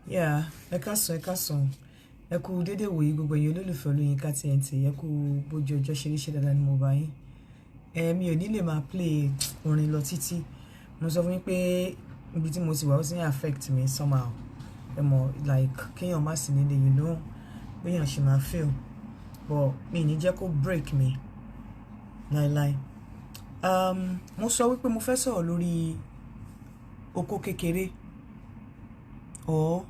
Yeah, ẹ káàsán, ẹ káàsán. Ẹ kú dédé wòyí gbogbo ẹ̀yin olólùfẹ́ Olóyinka TNT. Ẹ kú bójú ọjọ́ ṣe rí, ṣe dáadáa ni mo bá yín? Mi ò ní lè máa play orin lọ títí. Mo sọ fún yín pé ibi tí mo ti wà, ó ti ń affect me somehow. Ẹ mọ̀, like kéèyàn má sí nílé, béèyàn ṣe máa feel. But mi ò ní jẹ́ kó break me láíláí. Mo sọ wípé mo fẹ́ sọ̀rọ̀ lórí okó kékeré, or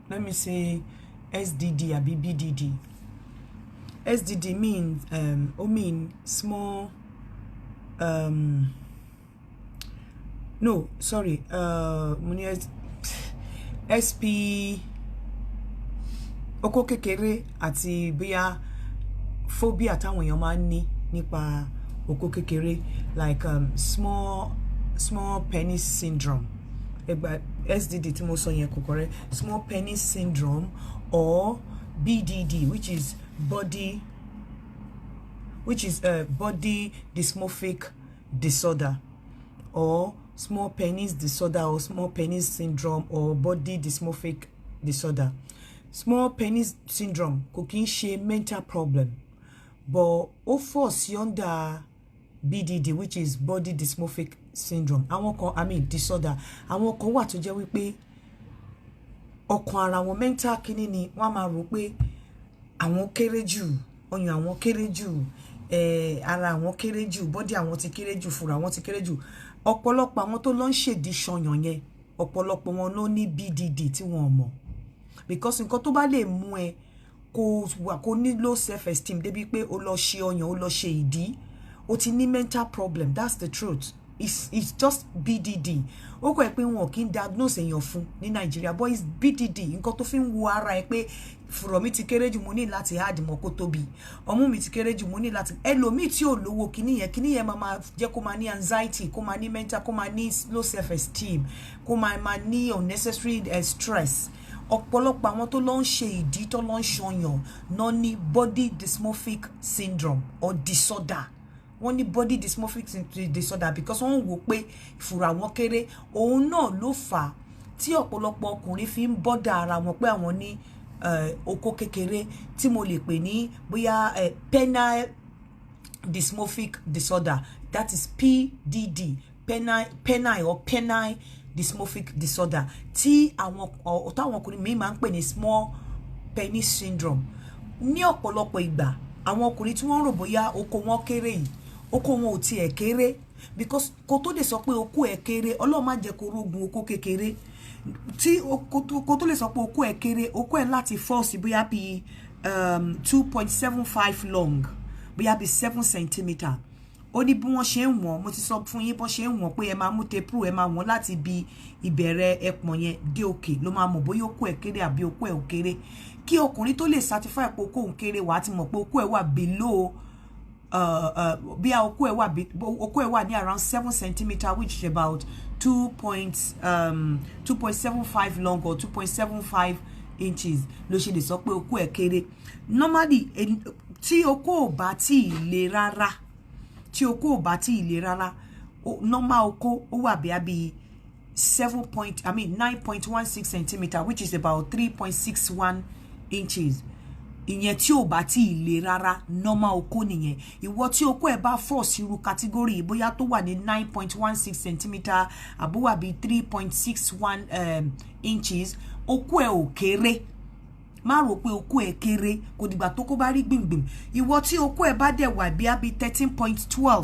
let me say SDD àbí BDD. SDD means ó mean small, no, sorry, mo ní SP, okó kékeré, àti bóyá phobia táwọn èèyàn máa ń ní nípa okó kékeré, like small penis syndrome. Ẹgbà SDD tí mo sọ yẹn kò correct. Small penis syndrome or BDD, which is body dysmorphic disorder, or small penis disorder, or small penis syndrome, or body dysmorphic disorder. Small penis syndrome kò kí ń ṣe mental problem, but ó fall sí under BDD, which is body dysmorphic syndrome. Àwọn kan, I mean disorder, àwọn kan wà tó jẹ́ wípé ọkàn ara wọn, mental kínní ni, wọ́n á máa rò pé àwọn kéré jù, ọyàn àwọn kéré jù, ara àwọn kéré jù, body àwọn ti kéré jù, fúnra àwọn ti kéré jù. Ọ̀pọ̀lọpọ̀ àwọn tó lọ ń ṣèdí ṣọyàn yẹn, ọ̀pọ̀lọpọ̀ wọn ló ní BDD tí wọn ò mọ̀, because nǹkan tó bá lè mú ẹ kó wà kó ní low self esteem débi pé o lọ ṣe ọyàn, o lọ ṣe ìdí, o ti ní mental problem. That's the truth. It's just BDD. Ó kọ́ ẹ pé wọn kì í diagnose èèyàn fún ní Nàìjíríà, but it's BDD. Nǹkan tó fi ń wo ara ẹ pé fùrọ̀ mi ti kéré jù, mo ní láti add mọ́ kó tóbi, ọmú mi ti kéré jù, mo ní láti, ẹlòmíì tí ò lówó kíní yẹn, kíní yẹn máa jẹ́ kó máa ní anxiety, kó máa ní mental, kó máa ní low self esteem, kó máa ní unnecessary stress. Ọ̀pọ̀lọpọ̀ àwọn tó lọ ń ṣe ìdí, tó lọ ń ṣọyàn náà ní body dysmorphic syndrome or disorder. Wọ́n ní body dysmorphic disorder because wọ́n ń wò pé ìfùrọ̀ àwọn kéré. Òun náà ló fà á tí ọ̀pọ̀lọpọ̀ ọkùnrin fi ń bother ara wọn pé àwọn ní okó kékeré, tí mo lè pè ní bóyá penile dysmorphic disorder, that is PDD, penile or penile dysmorphic disorder, tí àwọn táwọn ọkùnrin míì máa ń pè ní small penis syndrome. Ní ọ̀pọ̀lọpọ̀ ìgbà, àwọn ọkùnrin tí wọ́n rò bóyá okó wọn kéré yìí, okó wọn ò tiẹ̀ kéré, because kó tó lè sọ pé okó ẹ̀ kéré, Ọlọ́run má jẹ́ kó rógun okó kékeré, tí kó tó lè sọ pé okó ẹ̀ kéré, okó ẹ̀ láti fall sí bóyá bíi 2.75 long, bóyá bíi 7 centimetre. Ó ní bí wọ́n ṣe ń wọ̀n. Mo ti sọ fún yín bọ́n ṣe ń wọ̀n, pé ẹ máa mú tape rule, ẹ máa wọ̀n láti bi ìbẹ̀rẹ̀ ẹpọ̀n yẹn dé òkè, ló máa mọ̀ bóyá okó ẹ̀ kéré àbí okó ẹ̀ ò kéré. Kí ọkùnrin tó lè certify pé okó òun kéré, wàá ti mọ̀ pé okó ẹ̀ wà below, bí a okó ẹ̀ wà ní around 7 centimetre, which is about 2.75 long or 2.75 inches, ló ṣe lè sọ pé okó ẹ̀ kéré. Normally, tí okó ò bá tí ì le rárá, tí okó ò bá tí ì le rárá, normal okó ó wà bí i seven point, I mean 9.16 centimetre, which is about 3.61 inches. Ìyẹn tí ò bá tí ì le rárá, normal okó nìyẹn. Ìwọ tí okó ẹ bá fall sí irú category yìí, bóyá tó wà ní 9.16 centimetre àbó wà bí 3.61 inches, okó ẹ ò kéré. Má rò pé okó ẹ kéré, kò dìgbà tó kó bá rí gbìngbìn. Ìwọ tí okó ẹ bá dẹ̀ wà bí i 13.12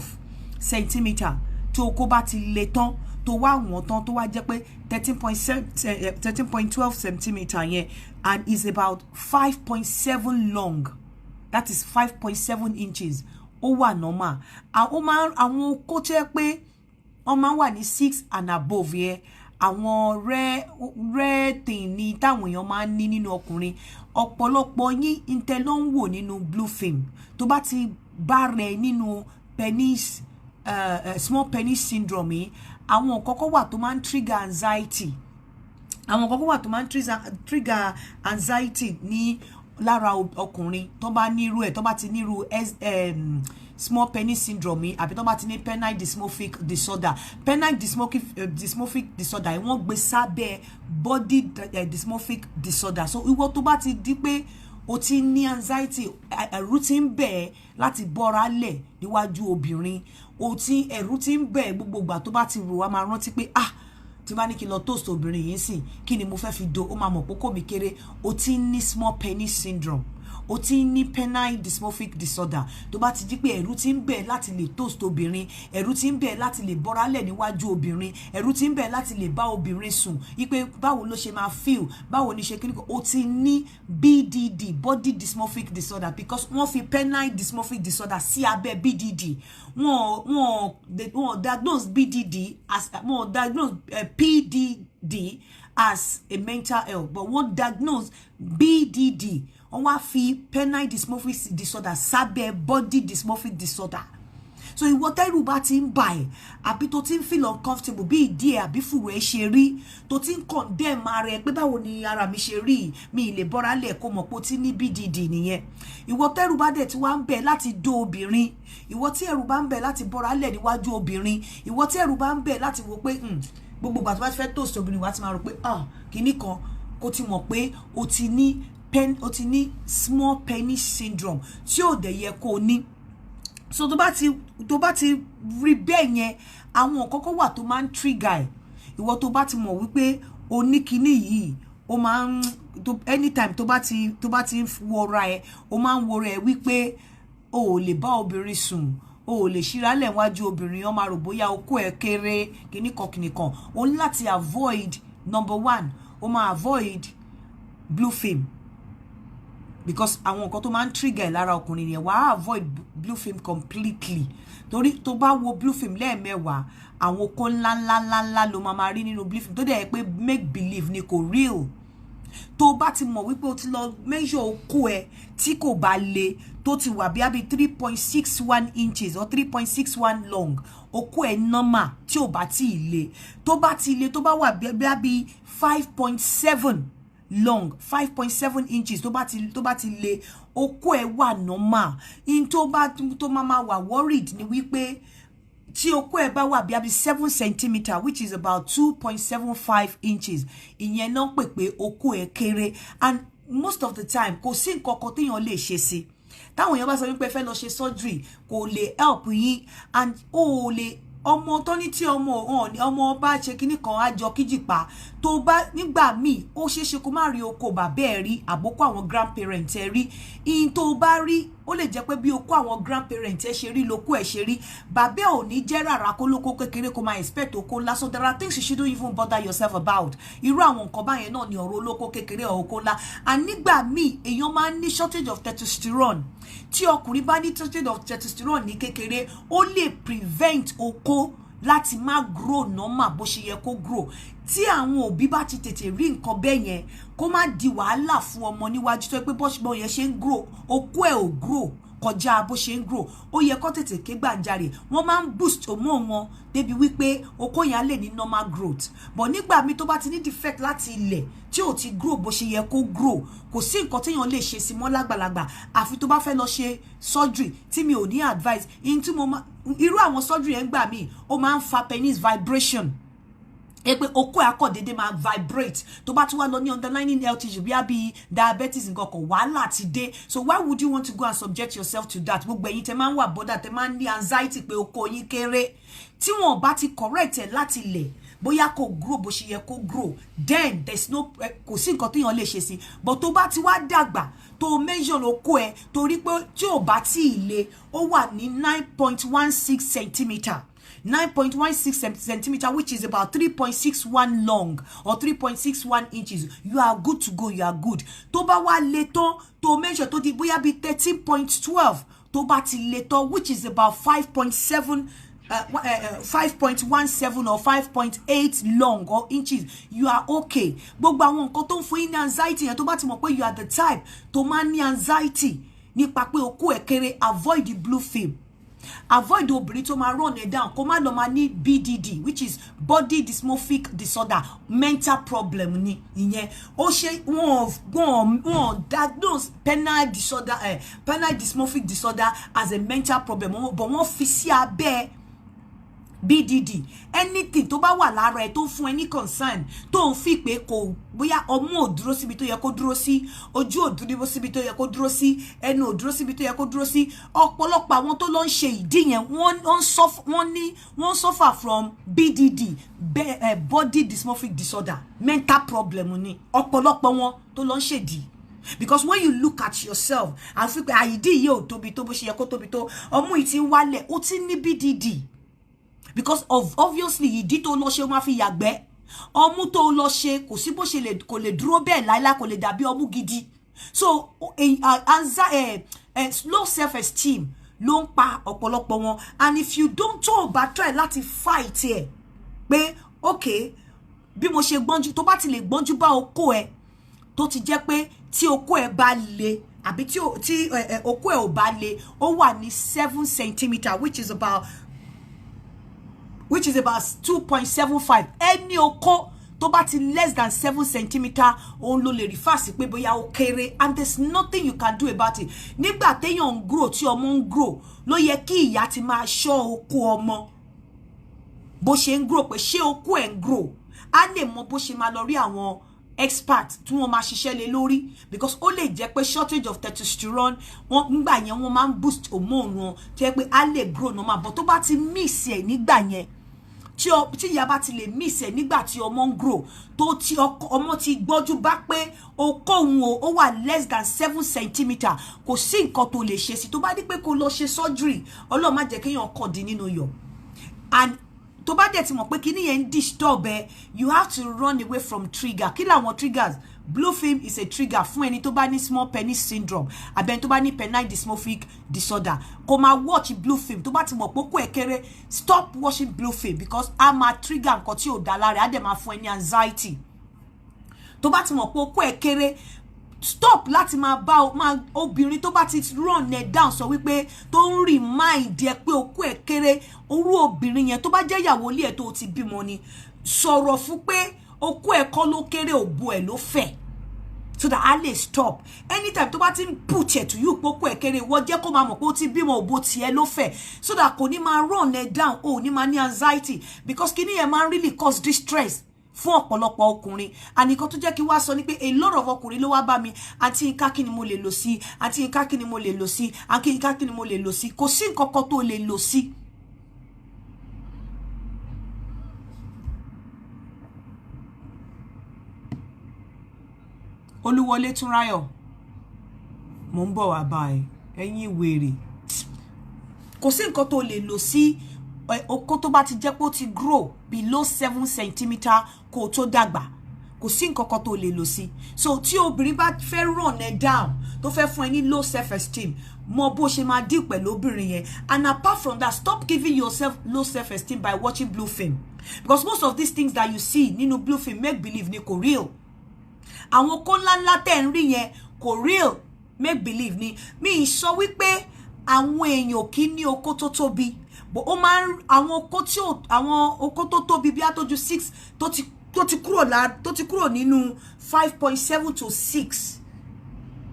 centimetre, tí okó bá ti le tán, tó wá wọ̀n tán, tó wá jẹ́ pé 13.7, 13.12 centimetre yẹn and is about 5.7 long, that is 5.7 inches, ó wà normal. Àwọn máa, àwọn okó tó yẹ pé wọ́n máa ń wà ní 6 and above yẹn, àwọn rare thing ni táwọn èèyàn máa ń ní nínú ọkùnrin. Ọ̀pọ̀lọpọ̀ yín intẹ ló ń wò nínú blue film, tó bá ti bá rẹ nínú penis small penis syndrome yìí, àwọn kọ́kọ́ wà tó máa ń trigger anxiety, àwọn kọ́kọ́ wà tó máa ń trigger anxiety ní Lára ọkùnrin tó bá nírú ẹ̀, tó bá ti nírú small penis syndrome yìí, àbí tó bá ti ní penile dysmorphic disorder, penile dysmorphic disorder yìí, wọ́n gbé sábẹ́ body dysmorphic disorder. So ìwọ tó bá ti di pé o ti ní anxiety, ẹ̀rù ti ń bẹ̀ ẹ́ láti bọ́ra lẹ̀ níwájú obìnrin, o ti ẹ̀rù ti ń bẹ̀ ẹ́, gbogbo ìgbà tó bá ti rò wá, máa rántí pé, "Ah, tí bá ní kí n lọ toast obìnrin yìí sìn, kí ni mo fẹ́ fi do?" Ó máa mọ̀ pé kò mi kéré. O ti ní small penis syndrome, o ti ní penile dysmorphic disorder. Tó bá ti di pé ẹ̀rù ti ń bẹ̀ láti lè toast obìnrin, ẹ̀rù ti ń bẹ̀ láti lè bọ́rálẹ̀ níwájú obìnrin, ẹ̀rù ti ń bẹ̀ láti lè bá obìnrin sùn, wípé báwo ló ṣe máa feel, báwo ni ṣe kí ni, o ti ní BDD, body dysmorphic disorder, because wọ́n fi penile dysmorphic disorder sí abẹ́ BDD. Wọ́n diagnose BDD as, wọ́n diagnose PDD as a mental health, but wọ́n diagnose BDD, wọ́n wá fi penile dysmorphic disorder sábẹ́ body dysmorphic disorder. So ìwọ tẹ́rù bá ti ń bà ẹ́, àbí tó ti ń feel uncomfortable bí ìdí ẹ̀ àbí fùrù ẹ̀ ṣe rí, tó ti ń condemn ara ẹ pé, "Báwo ni ara mi ṣe rí? Mi ì lè bọ́ra lẹ̀," kó mọ̀ pé ó ti ní BDD nìyẹn. Ìwọ tẹ́rù bá dẹ̀ tí wàá ń bẹ̀ láti dó obìnrin, ìwọ tí ẹ̀rù bá ń bẹ̀ láti bọ́ra lẹ̀ níwájú obìnrin, ìwọ tí ẹ̀rù bá ń bẹ̀ láti wo pé gbogbo ìgbà tó bá ti fẹ́ toast obìnrin, wàá ti máa rò pé, "Ah, kinní kan," kó ti mọ̀ pé o ti ní small penis syndrome tí ò dẹ̀ yẹ kó o ní. So tó bá ti rí bẹ́ẹ̀ yẹn, àwọn nǹkan kan wà tó máa ń trigger ẹ̀. Ìwọ tó bá ti mọ̀ wípé o ní kinní yìí, o máa ń anytime tó bá ti wọra ẹ, o máa ń wọra ẹ wípé o ò lè bá obìnrin sùn, o ò lè ṣíralẹ̀ wájú obìnrin, o máa rò bóyá okó ẹ kéré, kíní kan kíní kan, o ní láti avoid. Number one, o máa avoid blue film, because àwọn nǹkan tó máa ń trigger ẹ̀ lára ọkùnrin yẹn, wàá avoid blue film completely, torí tó bá wo blue film lẹ́ẹ̀mẹ́wàá, àwọn okó ńláńláńláńlá ló máa rí nínú blue film, tó dẹ̀ yẹ pé make believe ni, kò real. Tó bá ti mọ̀ wípé o ti lọ measure okó ẹ, tí kò bá le, tó ti wà bí abi 3.61 inches or 3.61 long, okó ẹ normal. Tí ò bá tí ì le, tó bá ti le, tó bá wà bí abi 5.7 long, 5.7 inches, tó bá ti le, okó ẹ wà normal. In tó bá tó máa wà worried ni wípé tí okó ẹ bá wà bí abi 7 centimetre, which is about 2.75 inches, ìyẹn náà pè pé okó ẹ kéré. And most of the time, kò sí nǹkan kan téèyàn lè ṣe sí. Táwọn èèyàn bá sọ wípé fẹ́ lọ ṣe surgery, kò lè help yín. And o ò lè ọmọ tó ní tí ọmọ ọmọ bá ṣe kinní kan á jọ kíjìpá. Tó bá nígbà míì, ó ṣeé ṣe kó má rí oko bàbá ẹ rí, àbókò àwọn grandparent ẹ rí. Ìyìn tó bá rí, ó lè jẹ́ pé bí okó àwọn grandparent ẹ ṣe rí lóko ẹ ṣe rí. Bàbá ẹ ò ní jẹ́ rárá kó lóko kékeré, kó máa expect oko ńlá. So there are things you shouldn't even bother yourself about. Irú àwọn nǹkan báyẹn náà ni ọ̀rọ̀ olóko kékeré ọ̀ oko ńlá. And nígbà míì, èèyàn máa ń ní shortage of testosterone. Tí ọkùnrin bá ní shortage of testosterone ní kékeré, ó lè prevent okó láti má grow normal bó ṣe yẹ kó grow. Tí àwọn òbí bá ti tètè rí nǹkan bẹ́ẹ̀ yẹn, kó má di wàhálà fún ọmọ níwájú, tó yẹ pé bọ́ṣùgbọ́n yẹn ṣe ń grow, okó ẹ̀ ò grow kọjá bó ṣe ń grow, ó yẹ kó tètè ké gbàjarè. Wọ́n máa ń boost hormone wọn débi wípé okó yẹn á lè ní normal growth. But nígbà míì, tó bá ti ní defect láti ilẹ̀, tí ò ti grow bó ṣe yẹ kó grow, kò sí nǹkan téèyàn lè ṣe sí mọ́ lágbàlagbà, àfi tó bá fẹ́ lọ ṣe surgery, tí mi ò ní advice in tí mo ma. Irú àwọn surgery yẹn gbà míì, ó máa ń fa penis vibration, ẹ pé okó ẹ akọ dédé máa vibrate. Tó bá tún wá lọ ní underlying health issue bí àbí diabetes nǹkan kan, wàhálà ti dé. So why would you want to go and subject yourself to that? Gbogbo ẹ̀yin tẹ́ máa ń wà bọ́dà, tẹ́ máa ń ní anxiety pé okó yín kéré, tí wọn bá ti correct ẹ láti ilẹ̀, bóyá kò grow bó ṣe yẹ kó grow, then there's no, kò sí nǹkan téèyàn lè ṣe sí. But tó bá ti wá dàgbà, tó measure okó ẹ, torí pé tí ò bá tí ì le, ó wà ní 9.16 centimetre, 9.16 centimeter, which is about 3.61 long or 3.61 inches, you are good to go, you are good. Tó bá wá le tán, tó measure, tó di bóyá bí 13.12, tó bá ti le tán, which is about 5.7, 5.17 or 5.8 long or inches, you are okay. Gbogbo àwọn nǹkan tó ń fún yín ní anxiety yẹn, tó bá ti mọ̀ pé you are the type tó máa ń ní anxiety nípa pé okó ẹ̀ kéré, avoid the blue film. Avoid obìnrin tó máa run ẹ down, kó má lọ máa ní BDD, which is body dysmorphic disorder. Mental problem ni ìyẹn. Ó ṣe wọn diagnose penile disorder, penile dysmorphic disorder as a mental problem, but wọ́n fi sí abẹ́ BDD. Anything tó bá wà lára ẹ tó ń fún ẹ ní concern, tó ń fi pé kò bóyá ọmú ò dúró síbi tó yẹ kó dúró sí, ojú ò dúró síbi tó yẹ kó dúró sí, ẹnu ò dúró síbi tó yẹ kó dúró sí. Ọ̀pọ̀lọpọ̀ àwọn tó lọ ń ṣe ìdí yẹn, wọ́n ní wọ́n suffer from BDD, body dysmorphic disorder. Mental problem ni ọ̀pọ̀lọpọ̀ wọn tó lọ ń ṣèdí, because when you look at yourself and feel pé àìdí yìí ò tóbi tó bó ṣe yẹ kó tóbi tó, ọmú yìí ti ń wálẹ̀, ó ti ní BDD, because of obviously ìdí tó lọ ṣe, ó máa fi yàgbẹ́. Ọmú tó lọ ṣe, kò sí bó ṣe lè, kò lè dúró bẹ́ẹ̀ láíláí, kò lè dàbí ọmú gidi. So low self esteem ló ń pa ọ̀pọ̀lọpọ̀ wọn. And if you don't, tó o bá try láti fight ẹ̀ pé okay, bí mo ṣe gbọ́njú, tó bá ti lè gbọ́njú bá okó ẹ, tó ti jẹ́ pé tí okó ẹ bá le àbí tí okó ẹ ò bá le, ó wà ní 7 centimetre, which is about 2.75. Ẹni okó tó bá ti less than 7 centimetre, òun ló lè refer sí pé bóyá ó kéré, and there's nothing you can do about it. Nígbà téèyàn ń grow, tí ọmọ ń grow, ló yẹ kí ìyá ti máa ṣọ́ okó ọmọ bó ṣe ń grow, pé ṣé okó ẹ̀ ń grow. Á lè mọ bó ṣe máa lọ rí àwọn expert tí wọ́n máa ṣiṣẹ́ lé lórí, because ó lè jẹ́ pé shortage of testosterone. Wọ́n nígbà yẹn, wọ́n máa ń boost hormone wọn tó yẹ pé á lè grow normal. But tó bá ti miss ẹ̀ nígbà yẹn, tí ìyá bá ti lè miss ẹ̀ nígbà tí ọmọ ń grow, tó tí ọmọ ti gbọ́jú bá pé okó òun o, ó wà less than 7 centimetre, kò sí nǹkan tó lè ṣe sí. Tó bá ní pé kó lọ ṣe surgery, Ọlọ́run má jẹ́ kéèyàn kàn dín nínú yọ̀. And tó bá dẹ̀ ti mọ̀ pé kíní yẹn ń disturb ẹ, you have to run away from trigger. Kí làwọn triggers? Blue film is a trigger fún ẹni tó bá ní small penis syndrome àbí ẹni tó bá ní penile dysmorphic disorder. Kó máa watch blue film, tó bá ti mọ̀ pé kó ẹ̀ kéré, stop watching blue film, because a máa trigger nǹkan tí ò dá lára, á dẹ̀ máa fún ẹ ní anxiety. Tó bá ti mọ̀ pé okó ẹ̀ kéré, stop láti máa bá máa obìnrin tó bá ti run ẹ down, sọ wípé tó ń remind ẹ pé okó ẹ kéré. Orú obìnrin yẹn, tó bá jẹ́ ìyàwó ilé ẹ tó ti bímọ ni, sọ̀rọ̀ fún pé okó ẹ kọ́ ló kéré, òbò ẹ ló fẹ̀, so that a lè stop. Anytime tó bá ti ń put ẹ to you pé okó ẹ kéré, wọ́n jẹ́ kó máa mọ̀ pé ó ti bímọ, òbò tiẹ̀ ló fẹ̀, so that kò ní máa run ẹ down, ò ní máa ní anxiety, because kíní yẹn máa ń really cause distress fún ọ̀pọ̀lọpọ̀ ọkùnrin. And nǹkan tó jẹ́ kí wá sọ ni pé a lot of ọkùnrin ló wá bá mi: "Àǹtí Yinka, kí ni mo lè lò sí? Àǹtí Yinka, kí ni mo lè lò sí? Àǹtí Yinka, kí ni mo lè lò sí?" Kò sí nǹkan kan tó lè lò sí. Olúwọlé Túnráyọ̀, mò ń bọ̀ wá báyìí. Ẹ̀yin wèrè, kò sí nǹkan tó lè lò sí okó tó bá ti jẹ́ pé ó ti grow below 7 centimetre kó o tó dàgbà. Kò sí nǹkan kan tó lè lò sí. So tí obìnrin bá fẹ́ run ẹ down, tó fẹ́ fún ẹ ní low self esteem, mọ bó ṣe máa deal pẹ̀lú obìnrin yẹn. And apart from that, stop giving yourself low self esteem by watching blue film, because most of these things that you see nínú blue film, make believe ni, kò real. Àwọn okó ńláńlá tẹ̀ ń rí yẹn kò real, make believe ni. Mi ì sọ wípé àwọn èèyàn kì í ní okó tó tóbi, but ó máa ń àwọn okó tí ò, àwọn okó tó tóbi bí àtọ́jú 6, tó ti kúrò la, tó ti kúrò nínú 5.7 to 6,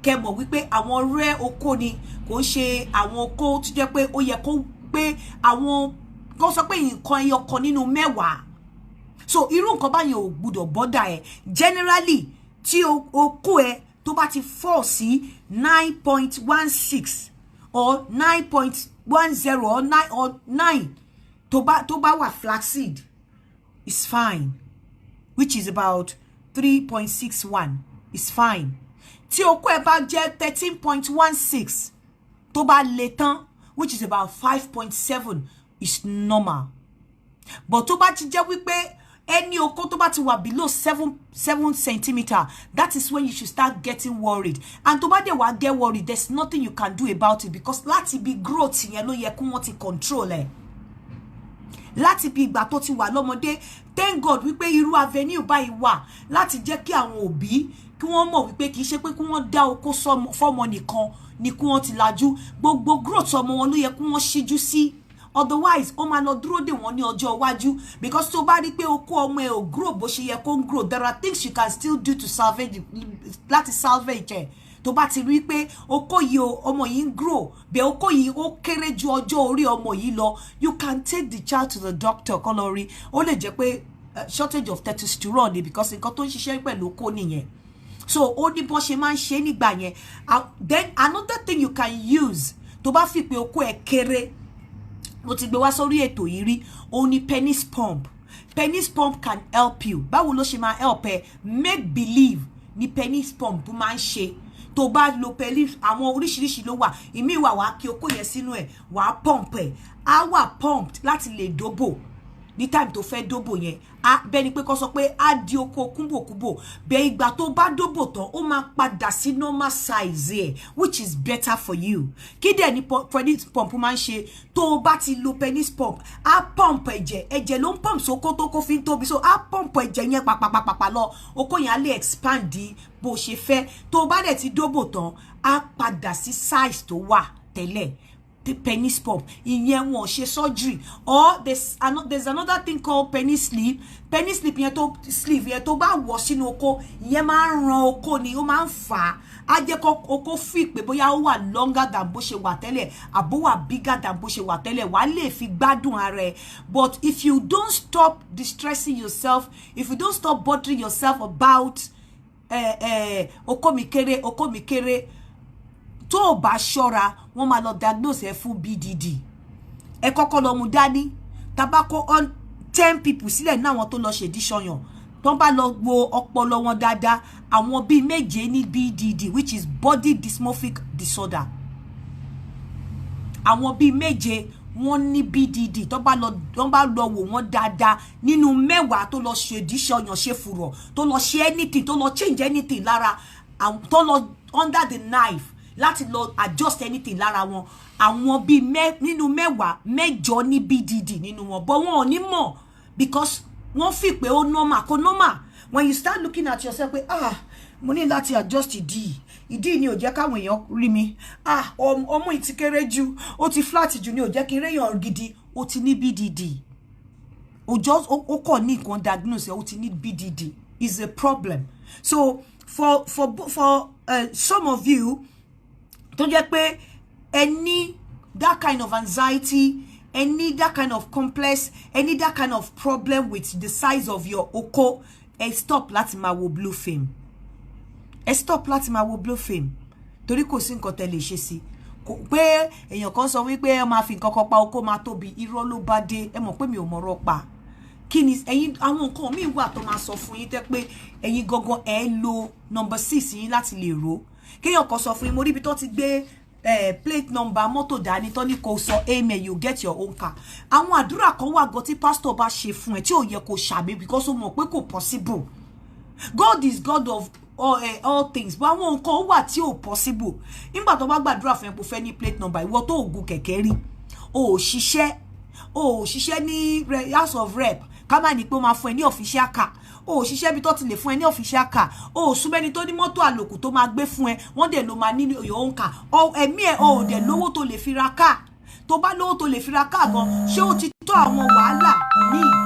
kẹ́ mọ̀ wípé àwọn rare okó ni. Kò ń ṣe àwọn okó tó jẹ́ pé ó yẹ kó pé àwọn kó sọ pé nǹkan ẹyọ kan nínú 10. So irú nǹkan báyẹn ò gbúdọ̀ bother ẹ. Generally, tí okó ẹ tó bá ti fall sí 9.16 or 9.10 or 9 or 9, tó bá wà flaccid, is fine, which is about 3.61, is fine. Tí okó ẹ bá jẹ́ 13.16, tó bá le tán, which is about 5.7, is normal. But tó bá ti jẹ́ wípé ẹni okó tó bá ti wà below 7 centimeter, that is when you should start getting worried. And tó bá dẹ̀ wá get worried, there's nothing you can do about it, because láti bí growth yẹn ló yẹ kí wọ́n ti control ẹ̀. Láti bí ìgbà tó ti wà lọ́mọdé, thank God wípé irú avenue báyìí wà láti jẹ́ kí àwọn òbí kí wọ́n mọ̀ wípé kì í ṣe pé kí wọ́n dá okó fọ́mọ nìkan ni kí wọ́n ti lajú. Gbogbo growth ọmọ wọn ló yẹ kí wọ́n ṣíjú sí, otherwise ó máa lọ dúró dè wọ́n ní ọjọ́ iwájú, because tó bá rí pé okó ọmọ ẹ ò grow bó ṣe yẹ kó ń grow, there are things you can still do to salvage, láti salvage ẹ. Tó bá ti rí pé okó yìí o, ọmọ yìí ń grow bẹ́ẹ̀, okó yìí ó kéré ju ọjọ́ orí ọmọ yìí lọ, you can take the child to the doctor kọ́ lọ rí. Ó lè jẹ́ pé shortage of testosterone ni, because nǹkan tó ń ṣiṣẹ́ pẹ̀lú okó nìyẹn. So ó ní bọ́n ṣe máa ń ṣe nígbà yẹn. Then another thing you can use tó bá fi pé okó ẹ kéré, mo ti gbé wá sórí ètò yìí rí, òun ni penis pump. Penis pump can help you. Báwo ló ṣe máa help ẹ? Make believe ni penis pump máa ń ṣe. Tó bá lo penis, àwọn oríṣiríṣi ló wà. Ìmí wà, wàá kí okó yẹn sínú ẹ, wàá pump ẹ, á wà pumped láti lè dóbò ní time tó fẹ́ dóbò yẹn. Á bẹ́ẹ̀ ni pé kó sọ pé á di oko kúbòkúbò bẹ́ẹ̀. Ìgbà tó bá dóbò tán, ó máa padà sí normal size ẹ̀, which is better for you. Kí dẹ̀ ni penis pump máa ń ṣe? Tó o bá ti lo penis pump, á pump ẹ̀jẹ̀. Ẹ̀jẹ̀ ló ń pump sókó tó kó fi ń tóbi. So á pump ẹ̀jẹ̀ yẹn pàpàpàpà lọ, okó yẹn á lè expand bó ṣe fẹ́. Tó o bá dẹ̀ ti dóbò tán, á padà sí size tó wà tẹ́lẹ̀. The penis pump, ìyẹn wọn ṣe surgery. Or there's another thing called penis sleeve. Penis sleeve yẹn, tó sleeve yẹn, tó bá wọ̀ sínú okó, ìyẹn máa ń ran okó ni, ó máa ń fà á. Á jẹ́ kó okó fi pé bóyá ó wà longer than bó ṣe wà tẹ́lẹ̀, àbó wà bigger than bó ṣe wà tẹ́lẹ̀, wàá lè fi gbádùn ara ẹ. But if you don't stop distressing yourself, if you don't stop bothering yourself about okó mi kéré, okó mi kéré, tó o bá ṣọ́ra, wọ́n máa lọ diagnose ẹ fún BDD. Ẹ kọ́kọ́ lọ mú dání. Tabako on 10 people sílẹ̀ ní àwọn tó lọ ṣèdí ṣọyàn, tó bá lọ wo ọpọlọ wọn dáadáa, àwọn bíi méje ní BDD, which is body dysmorphic disorder. Àwọn bíi méje wọ́n ní BDD. Tó bá lọ wò wọ́n dáadáa, nínú 10 tó lọ ṣèdí ṣọyàn, ṣe fùrọ̀, tó lọ ṣe anything, tó lọ change anything lára, tó lọ under the knife láti lọ adjust anything lára wọn, àwọn bíi nínú 10, mẹ́jọ ní BDD nínú wọn. But wọn ò ní mọ̀ because wọ́n fi pé ó normal. Kò normal. When you start looking at yourself pé, "Ah, mo ní láti adjust ìdí, ìdí ni ò jẹ́ káwọn èèyàn rí mi. Ah, ọmú yìí ti kéré jù, ó ti flat jù, ni ò jẹ́ kí n réyàn gidi," ó ti ní BDD. Ó just ó kọ̀ ní nǹkan diagnose, ó ti ní BDD is a problem. So for some of you tó jẹ́ pé ẹ ní that kind of anxiety, ẹ ní that kind of complex, ẹ ní that kind of problem with the size of your oko, ẹ stop láti máa wo blue film. Ẹ stop láti máa wo blue film, torí kò sí nǹkan tẹ́ lè ṣe sí. Pé èèyàn kan sọ wípé ẹ máa fi nǹkan kan pa okó máa tóbi, irọ́ ló bá dé. Ẹ mọ̀ pé mi ò mọ̀rọ̀ pa. Kí ni ẹ̀yin, àwọn nǹkan míì wà tó máa sọ fún yín tẹ́ pé ẹ̀yin gangan ẹ lo number six yín láti lè rò. Kéèyàn kan sọ fún yín, mo rí ibi tó ti gbé plate number mọ́tò dání, tó ní kó sọ amen, you get your own car. Àwọn àdúrà kan wà gan tí pastor bá ṣe fún ẹ tí ò yẹ kó ṣàmì, because ó mọ̀ pé kò possible. God is God of all things, but àwọn nǹkan wà tí ò possible. Nígbà tó bá gbàdúrà fún ẹ kó fẹ́ ní plate number, ìwọ tó ò gun kẹ̀kẹ́ rí, o ò ṣiṣẹ́ ní House of Rep, ká má ní pé ó máa fún ẹ ní official car, o ò ṣiṣẹ́ bí tó ti lè fún ẹ ní official car, o ò súnmẹ́ni tó ní mọ́tò àlòkù tó máa gbé fún ẹ, wọ́n dẹ̀ ló máa ní your own car. Ẹ̀mí ẹ̀, o ò dẹ̀ lówó tó lè fi ra car. Tó bá lówó tó lè fi ra car gan, ṣé ó ti tó àwọn wàhálà míì?